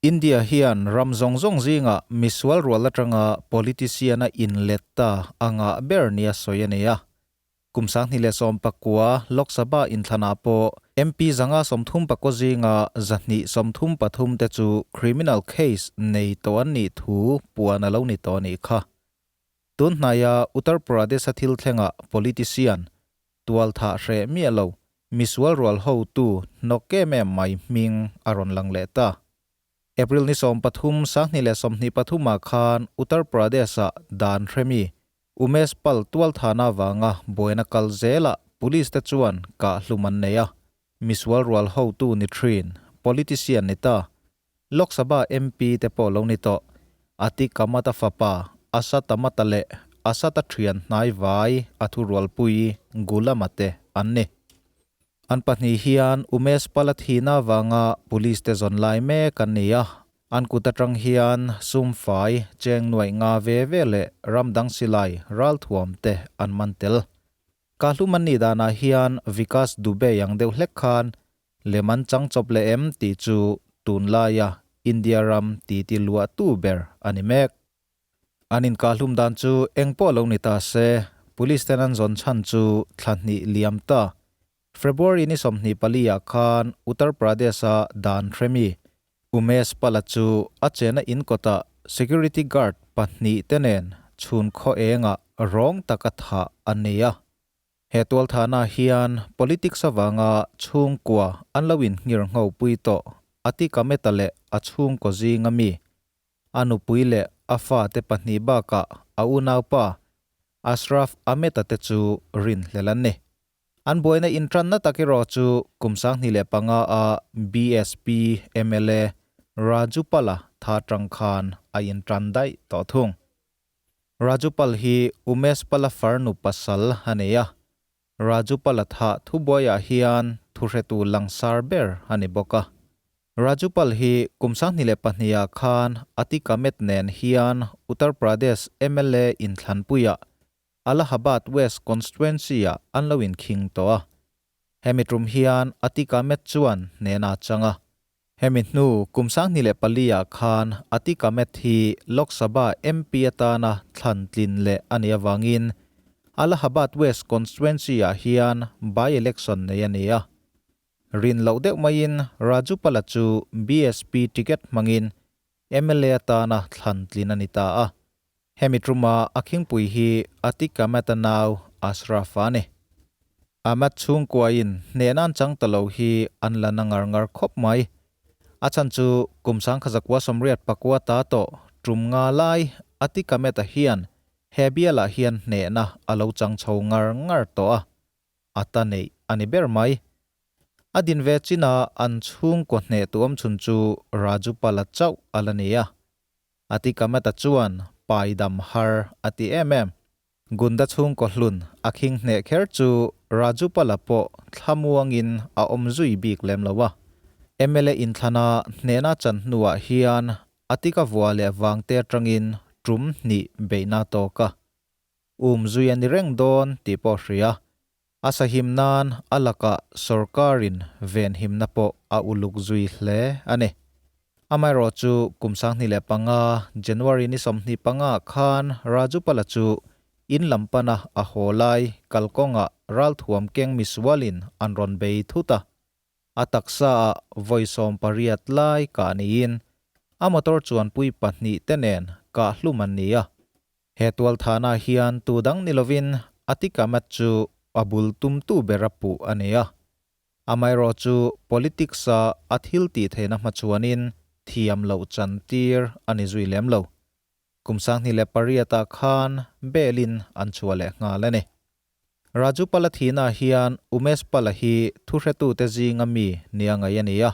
India hian ram zawng zawng zingah misual rual atanga politician-a inlet ta a ngah ber nia sawi a ni a. Kum 2019 Lok Sabha inthlanah pawh MP 139 zinga 233 te chu criminal case nei tawh an nih thu puan a lo ni tawh a nih kha. Tun hnaia Uttar Pradesh-a thil thlengah politician, tualthah hreh miah lo, misual rual hotu hnawk em em mai hming a rawn lang leh ta. April ni 13, 2023 ah khan Uttar Pradesh-ah dan hremi Umesh Pal tualthahna avanga buaina kal zelah police te chuan kah hlum an nei a, misual rual hotu ni thin, politician ni ta, Lok Sabha MP te pawh lo ni tawh, Atiq Ahmad-a fapa Asad Ahmad-a leh Asad-a thian hnai vai a thurualpui Ghulam-a te an ni. An pahnih hian Umesh Pal-a thihna avanga police te zawn lai mek an ni a, An kut atang hian sum fai, cheng nuaih nga ve ve leh ram dang silai ralthuam te an man tel. Kahlum an nih danah hian Vikas Dubey ang deuh hlek khan lem an chang chawp leh em tih chu tunlaia India ram titi luahtu ber a ni mek. An inkahlum dan chu eng pawh lo ni ta se, Police ten an zawn chhan chu thla hnih liam ta. February ni 24 ah khan Uttar Pradesh-a dan hremi Umesh Pala chu a chena in kawtah security guard pahnih te nen chhun khaw engah rawng taka thah a ni a. He tualthahna hian politics avanga chhungkua an lo inhngir nghopui tawh Atiq Ahmed-a leh a chhungkaw zinga mi A nupui leh a fate pahnih bakah a unaupa Ashraf Ahmed-a te chu rinhlel an ni. An buaina intranna tak erawh chu kum 2005 a BSP mla Raju Pal-a tha tang khan a intran daih tawh thung. Raju Pal hi Umesh Pal-a farnu pasal a nei a, Raju Pal-a thah thubuaiah hian thuhretu langsar ber a ni bawk a. Raju Pal hi kum 2002 ah khan Atiq Ahmed nen hian Uttar Pradesh mla inthlanpuiah Allahabad West constituency-ah an lo inkhing tawh a. Hemi tum hian Atiq Ahmed chuan hnena chang a. Hemi hnu kum 2004 ah khan Atiq Ahmed hi Lok Sabha MP atana thlan tlin leh a nih avangin Allahabad West constituency-ah hian by-election nei a ni a. Rin loh deuh maiin Raju Pala chu BSP ticket hmangin mla atana thlan tlin a ni ta a. Hemi tuma a khingpui hi Atiq Ahmed-a nau Ashraf a ni. Ahmed chhungkuain hnehna an chang ta lo hi an la na ngar ngar khawp mai. A chhan chu kum 1989 ta tawh tum nga lai Atiq Ahmed-a hian he bialah hian hnehna a lo chang chho ngar ngar tawh a, a ta neih a ni ber mai. A din ve chin a an chhungkaw hneh tu awm chhun chu Raju Pala chauh a la ni a. Atiq Ahmed-a chuan pai dam har a ti em em. Gunda chhungkaw hlun a khing hneh kher chu Raju Pala pawh thlamuangin a awm zui bik lem lo a. Mla inthlana hnehna chan hnuah hian Atiq-a vua leh vangte atangin tum hnih beihna a tawk a. Um zui a ni reng dawn tih pawh a hria. A sahim nan a lakah sorkarin venhimna pawh a uluk zui hle a ni. Amaherawh chu kum 2005 January ni 25 khan Raju Pala chu in lam pana a haw lai kalkawngah ralthuam keng misualin an rawn bei thut a. A taksa ah vawi 18 lai kah niin a motor chuanpui pahnih te nen kah hlum an ni a. He tualthahna hian tu dang ni lovin Atiq Ahmed chu a bul tumtu ber a puh a ni a. Amaherawh chu politics-a a thil tih theihna hmachhuanin thiam loh chantir a ni zui lem lo. Kum 2008 ah khan bail-in an chhuah leh nghal a ni. Raju Pala thihna hian Umesh Pala hi thuhretute zinga mi nia ngaih a ni a.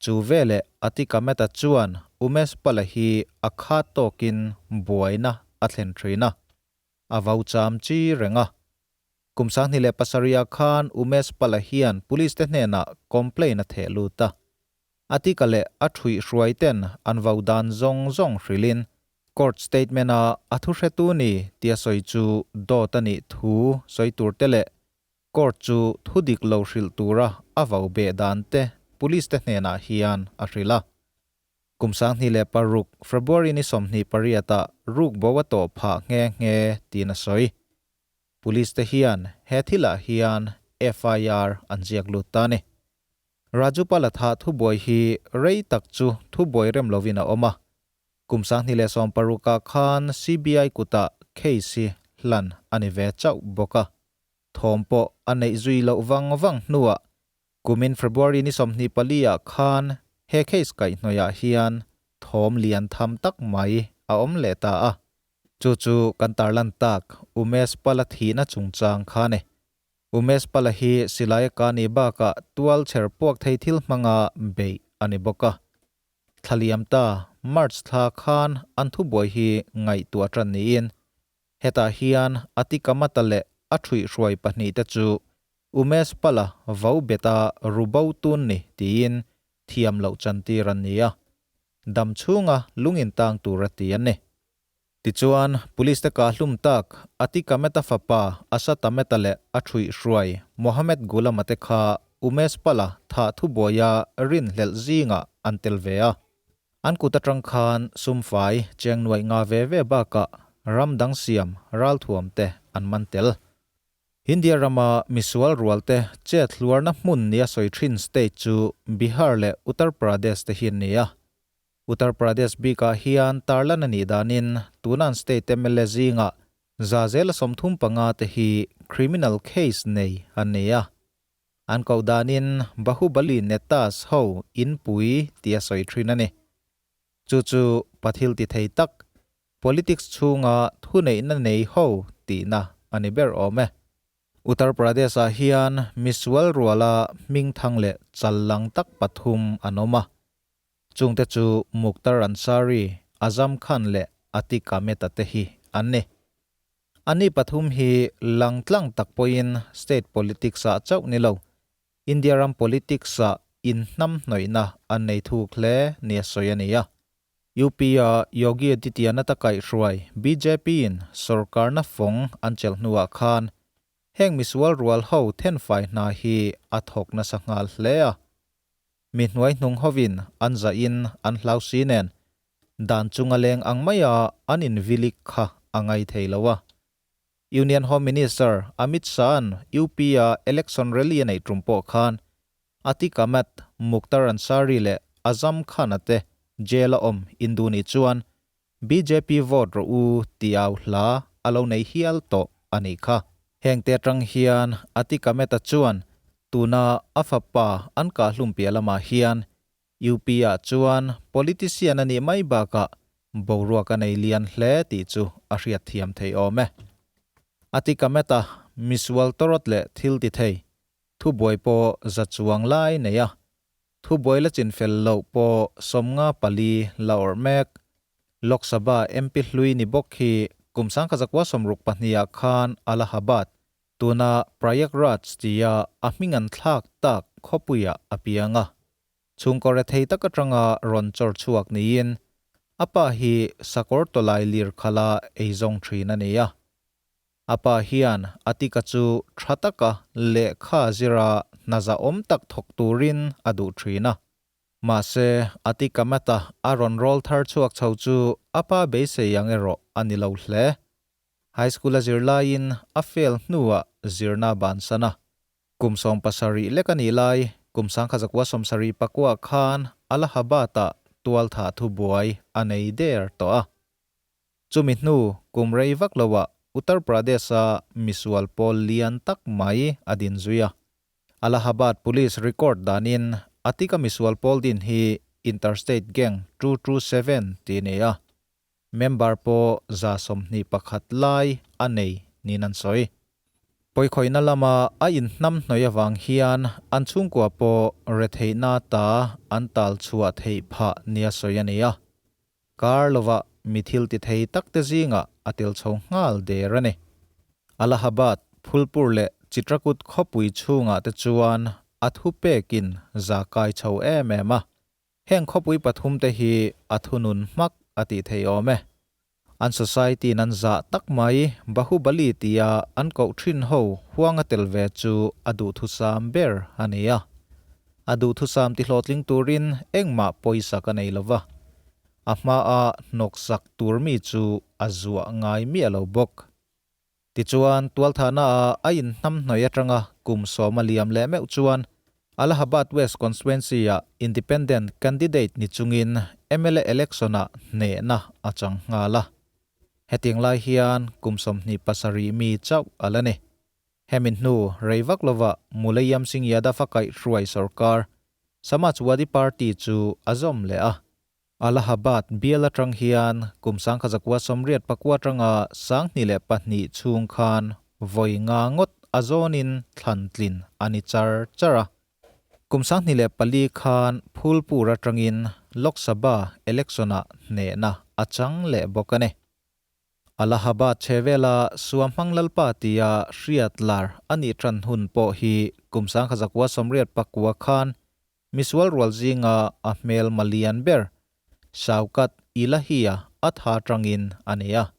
Chu veleh Atiq Ahmed-a chuan Umesh Pala hi a khat tawkin buaina a thlen thin a, a vau cham chi reng a. Kum 2007 ah khan Umesh Pala hian police te hnenah complaint a theh lut a. Atiq-a leh a thuih hruai ten an vau dan zawng zawng hrilhin court statement a a thu hretu ni tia sawi chu dawt a nih thu sawi tur te leh court chu thu dik lo hrilh tura a vau beh dan te police te hnenah hian a hrilh a. Kum 2006 February ni 28 ah ruk bo a tawh phah nghe nghe tiin a sawi. Police te hian he thilah hian FIR an ziak lut ta a ni. Raju Palatha thubuai hi rei tak chu thubuai rem lovin a awm a. Kum 2016 ah khan CBI kutah case hi hlan a ni ve chauh bawk a. Thawm pawh a neih zui loh vang vang hnuah Kumin February ni 24 ah khan he case kaihhnawih ah hian thawm lian tham tak mai a awm leh ta a. Chu chu kan tarlan tak Umesh Pala thihna chungchang kha a ni. Umesh Pala hi silai a ka nih bakah tual chher puak thei thil hmanga beih a ni bawk a. Thla liam ta March thla khan an thubuai hi ngaihtuah tan niin Hetah hian Atikamata leh a ṭhuihhruai pahnihte chu Umesh Pala vo beta rubo tun ni tiin thiam loh chantir an ni a, dam chhunga lungin tang tur a ti an ni. Tichuan, Police te kah hlum tak Atikameta fapa Asatameta leh a ṭhuihhruai Mohammed Gulama te kha Umesh Pala thah thubuaia rinhlelh zingah an tel ve a. An kut atang khan sumfai cheng nuaih nga ve ve bakah ram dang siam ralthuam te an man tel. India rama misual rual te chet hluarna hmun nia sawi thin state chu Bihar leh Uttar Pradesh te hi an ni a. Uttar Pradesh bikah hian tarlan a nih danin tuna an state mla zingah 35% te hi criminal case nei an ni a. An koh danin Bahubali Netas ho inpui tih a sawi thin a ni. Chu chu pathil ti thei tak, politics chhunga thuneihna nei ho tihna a ni ber awm e. Uttar Pradesh-ah hian misual ruala hmingthang leh chal lang tak pathum an awm a. Chungte chu Mukhtar Ansari, Azam Khan leh Atiq Ahmed-a te hi an ni. Ani pathum hi langtlang tak pawhin state politics-ah chauh ni lo, India ram politics-ah inhnamhnawihna an nei thuk hle nia sawi a ni a. UP-a Yogi Adityanath-a kaihhruai BJP-in sorkarna fawng an chelh hnuah khan heng misual rual ho thenfai hna hi a thawk nasa nghal hle a. Mi hnuai hnung hovin an zahin an hlau si nen Dan chunga leng ang maia an invilik kha a ngai thei lo a. Union Home Minister Amit Shah-a'n UP-a election rally a neih tum pawh khan Atiq Ahmed, Mukhtar Ansari leh Azam Khan-a te jail-a awm Hindu nih chuan bjp vote rawh u tih au hla a lo nei hial tawh a nih kha. Hengte atang hian Atiq Ahmed-a chuan tuna a fapa an kah hlum piah lamah hian UP ah chuan politician a nih mai bakah boruak a nei lian hle tih chu a hriat thiam thei awm e. A ti ka met a, misual tawrawt leh thil ti thei, thubuai pawh za chuang lai nei a, thubuai la chin fel loh pawh 54 la awrh mek. Lok Sabha MP hlui ni bawk hi kum 1962 ah khan Allahabad, tuna Prayagraj tia a hming an thlak tak khawpuiah a piang a. Chhungkaw rethei tak atanga rawn chawr chhuak niin a pa hi sakawr tawlai lir khala eizawng thin a ni a. A pa hian Atika chu tha taka lehkha zira hna zahawm tak thawk turin a duh thin a. Mahse, Atika mata a rawn rawl thar chhuak chho chu a pa beisei ang erawh a ni lo hle. High school a zir laiin a fail hnuah zirna a bansan a. Kum 17 lek a nih lai, kum 1979 khan Allahabad-ah tualthah thubuai a nei der tawh a. Chumi hnu kum rei vak loah Uttar Pradesh-a misual pawl lian tak mai a din zui a. Allahabad Police record danin Atika misual pawl din hi Interstate Gang 227 tih a ni a. Member pawh 21 lai a nei niin an sawi. Pawikhawihna lama a inhnam hnawih avang hian an chhungkua pawh retheihna ta an tal chhuah theih phah nia sawi a ni a. Kar lovah mi thil ti thei tak te zingah a tel chho nghal der a ni. Allahabad, Phulpur leh Chitrakoot khawpui chhungah te chuan a thupekin za kai chho em em a. Heng khawpui pathum te hi a thunun hmak a tih thei awm e. An society in an zah tak mai Bahubali tia an koh thin ho huang a tel ve chu a duhthusam ber a ni a. A duhthusam ti hlawhtling turin engmah pawisa ka nei lova. A hmaa hnawksak tur mi chu a zuah ngai miah lo bawk. Tichuan, tualthahnaah a inhnamhnawih atanga kum sawma liam leh meuh chuan Allahabad West Constituency-ah Independent candidate ni chungin mla election-ah hnehna a chang nghal a. Hetiang lai hian kum 27 mi chauh a la ni. Hemi hnu rei vak lova Mulayam Singh Yadav a kaihhruai sorkar Samajwadi Party chu a zawm leh a. Allahabad bial atang hian kum 1989 atanga 2002 chhung khan vawi nga ngawt a zawnin thlan tlin a ni char char a. Kum 2004 khan Phulpur atangin Lok Sabha election-ah hnehna a chang leh bawk a ni. Allahabad chhevela Suamhmang Lalpa tia hriat lar a nih tan hun pawh hi kum 1989 khan misual rual zinga a hmel malian ber Shaukat Ilahi-a a tha tangin a ni a.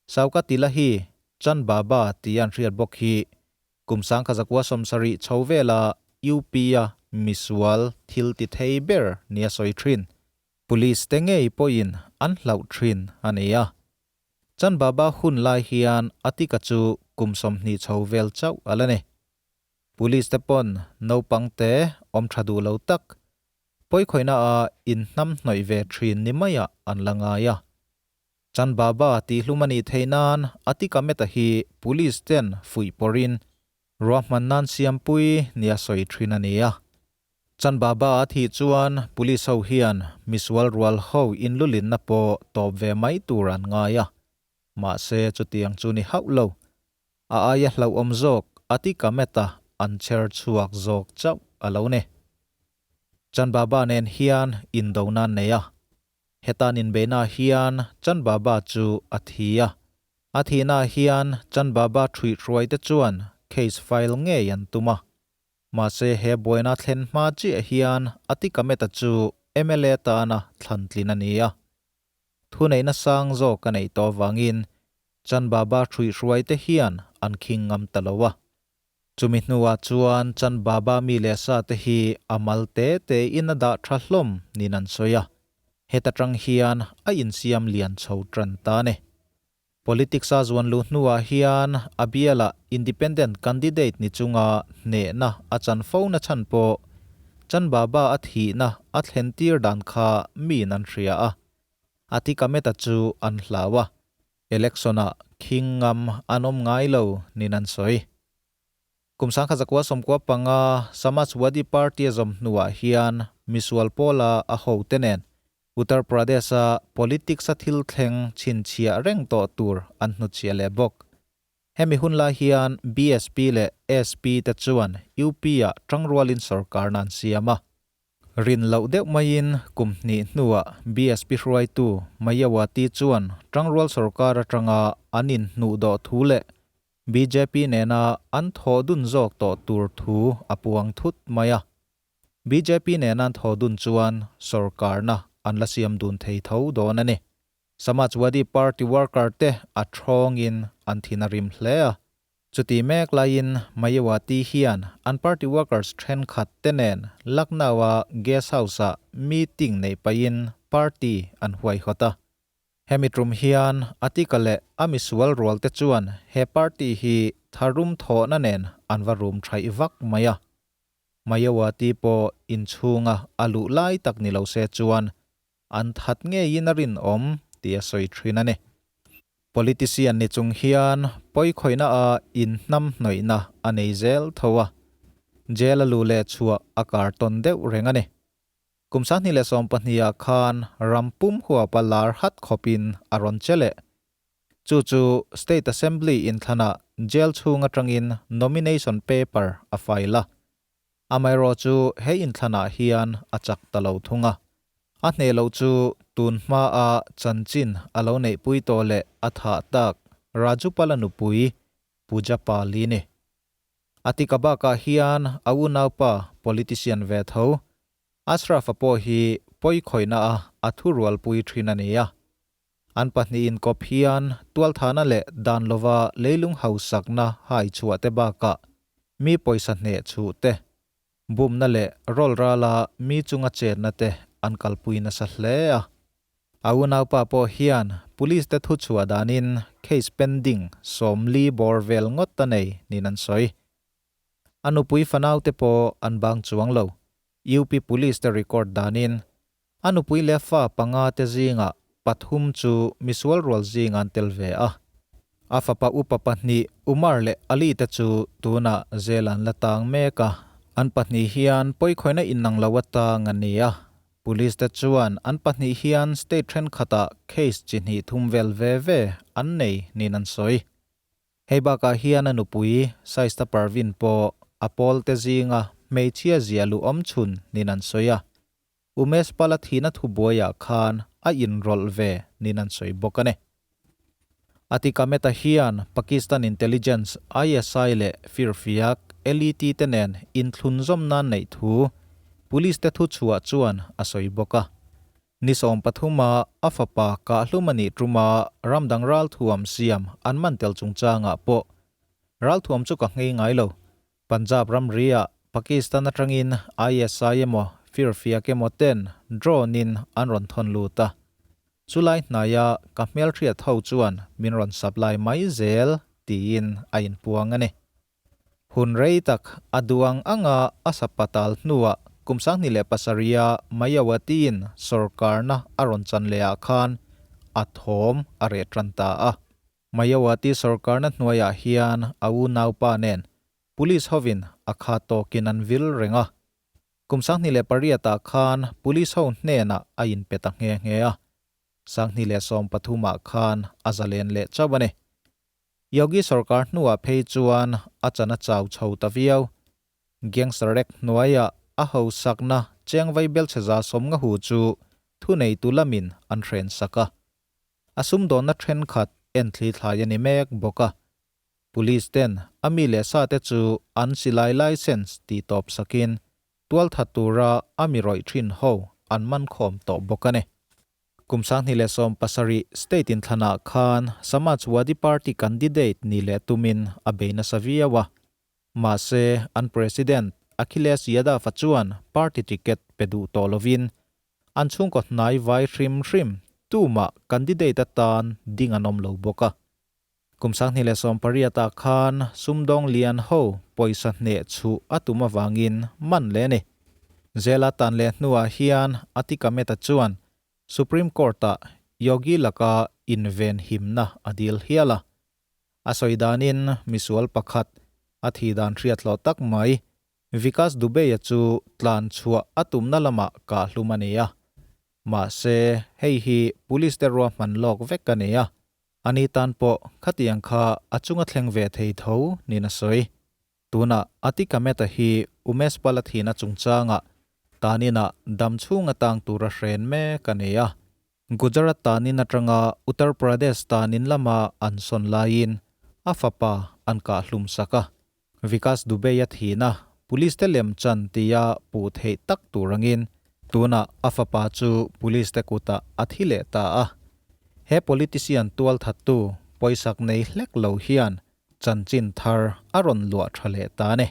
Shaukat Ilahi, Chand Baba tia an hriat bawk hi kum 1970 chho vela UP-a misual thil ti thei ber nia sawi thin. Police te ngei pawhin an hlauh thin a ni a. Chand Baba hun lai hian Atika chu kum 20 chho vel chauh a la ni. Police te pawn naupang te awm tha duh lo tak, pawikhawihnaa a inhnamhnawih ve thin ni maiah an la ngai a. Chand Baba tihhlum a nih theih nan Atika Mehta hi police ten fuih pawrhin ruahman nan siampui nia sawi thin a ni a. Chand Baba a thih chuan police ho hian misual rual ho inlulinna pawh tawp ve mai tur an ngai a. Mahse chutiang chu ni hauh lo. A aia hlauhawm zawk Atika Mehta an chher chhuak zawk chauh a lo ni. Chand Baba nen hian indona an nei a. Hetan inbeihnaah hian Chand Baba chu a thi a. A thihnaah hian Chand Baba thuihhruaite chuan case file ngei an tum a. Mahse he buaina thlen hma chiah hian Atika Mehta chu mla tana thlan tlin a ni a. Thuneihna sang zawk a neih tawh avangin Chand Baba hruihhruaite hian an khing ngam ta lo a. Chumi hnuah chuan Chand Baba mi leh sa te hi a mal te te in a dah tha hlawm niin an sawi a. Heta tang hian a insiam lian chho tan ta a ni. Politics a zuan luh hnuah hian a bialah independent candidate ni chunga hnehna a chan fo na chhan pawh Chand Baba a thihna a thlen tir dan kha miin an hria a. Atika Mehta chu an hlau a, election-ah khing ngam an awm ngai lo niin an sawi. Kum 1995 Samajwadi Party a zawm hnuah hian misual pawla a hote nen Uttar Pradesh-a politics-a thil thleng chhinchhiah reng tawh tur an hnutchhiah leh bawk. Hemi hun lai hian BSP leh SP te chuan UP-ah tangrualin sorkarna an siam a. Rin loh deuh maiin kum hnih hnuah BSP hruaitu Mayawati chuan tangrual sorkar atanga an inhnuh dawh thu leh BJP nena an thawh dun zawk tawh tur thu a puang thut mai a. BJP nena an thaw dun chuan sorkarna an la siam dun thei tho dawn a ni. Samajwadi Party worker te a thawngin an thin a rim hle a. Chuti mek laiin Mayawati hian an party workers thenkhat te nen Lucknow-a guest house-ah meeting neih pahin party an huaihawt a. Hemi tum hian Atika leh a misual rual te chuan he party hi tharum thawhna nen an va rum thaih vak mai a. Mayawati pawh inchhunga a luh lai tak ni lo se chuan an that ngeiin a rinawm tih a sawi thin a ni. Politician ni chung hian pawikhawihna a inhnamhnawihna a nei zel tho a, jail a luh leh chhuah a kar tawn deuh reng a ni. Kum 2012 ah khan ram pum huapa lar hat khawpin a rawn che leh. Chu chu State Assembly inthlanah jail chhung atangin nomination paper a file a. Amaherawh chu he inthlanah hian a chak ta lo thung a. A hneh loh chu tun hmaa chanchin a lo neihpui tawh leh a thah tak Raju Pala nupui Pooja Pali ni. Atika bakah hian a unaupa politician ve tho Ashraf-a pawh hi pawikhawihna a a thurualpui thin a ni a. An pahnih inkawp hian tualthana leh dan lova leilung hausakna hai chhuah te bakah mi pawisa hneh chhuh te, bumna leh rawlrala mi chunga chenna te an kalpui nasa hle a. A unaupa pawh hian police te thu chhuah danin case pending 40 bawr vel ngawt a nei niin an sawi. A nupui fanaute pawh an bang chuang lo. UP Police te record danin a nupui leh fa panga te zingah pathum chu misual rual zing an tel ve a. A fapa upa pahnih Umar leh Ali te chu tunah zel an la tang mek a. An pahnih hian pawikhawiina innang lo atang a ni a. Police te chuan an pahnih hian state thenkhatah case chi hnih thum vel ve ve an nei niin an sawi. Hei bakah hian a nupui Shaista Parveen pawh a pawl te zinga hmeichhia zia luh awm chhun niin an sawi a. Umesh Pal a thihna thubuaiah khan a inrawlh ve niin an sawi bawk a ni. Atiq Ahmed-a hian Pakistan Intelligence, ISI, leh firfiak, LET, te nen inthlunzawm nan neih thu Police te thuchhuah chuan a sawi bawk a. Ni 13-a a fapa kahhlum a nih tuma ramdang ralthuam siam an man tel chungchangah pawh ralthuam chu ka nghei ngai lo. Punjab ramri-ah Pakistan atangin ISI emaw firfiak emaw ten drone-in an rawn thawn lut a. Chulai hnaia ka hmelhriat ho chuan min rawn supply mai zel tiin a inpuang a ni. Hun rei tak a duang anga a sapatal hnuah kum 2007-a Mayawati-in sorkarna a rawn chan leh ah khan a thawm a reh tan ta a. Mayawati sorkarna hnuaiah hian a unaupa nen police hovin a kha tawkin an vil reng a. Kum 2008-ah khan police ho hnenah a inpe ta nghe nghe a. 2013-ah khan a zalen leh chauh a ni. Yogi sorkar hnuah phei chuan a chan a chau chho ta viau. Gangster Act hnuaiah a hausakna cheng vai belchhe 150 hu chu thuneitu lamin an hren sak a. A sumdawnna thenkhat en thli thlai a ni mek bawk a. Police ten a mi leh sa te chu an silai license tih tawp sakin tualthat tura a mi rawih thin ho an man khawm tawh bawk a ni. Kum 2017 state inthlanah khan Samajwadi Party candidate ni leh tumin a bei nasa viau a. Mahse, an president Akhilesh Yadav a chuan party ticket pe duh tawh lovin an chhungkaw hnai vai hrim hrim tumah candidate atan ding an awm lo bawk a. Kum 2018-ah khan sumdawng lian ho pawisa hneh chhuh a tum avangin man leh a ni. Zela tan leh hnuah hian Atiq Ahmed-a chuan Supreme Court-ah Yogi laka inven himna a dil hial a. A sawi danin misual pakhat a thi dan hriat hlawh tak mai Vikas Dubey-a chu tlan chhuah a tumna lamah kahhlum a ni a. Mahse, hei hi police te ruahman lawk vek a ni a. Ani tan pawh khatiang kha a chunga thleng ve thei tho niin a sawi. Tunah Atiq Ahmed-a hi Umesh Pal-a thihna chungchangah taninah dam chhung atang tura hren mek a ni a. Gujarat tanin atanga Uttar Pradesh tanin lama an sawn laiin a fapa an kahhlum sak a. Vikas Dubey-a thihna police te lem chan tia puh theih tak tur angin tunah a fapa chu police te kutah a thi leh ta a. He politician tualthattu pawisak nei hlek lo hian chanchin thar a rawn luah tha leh ta a ni.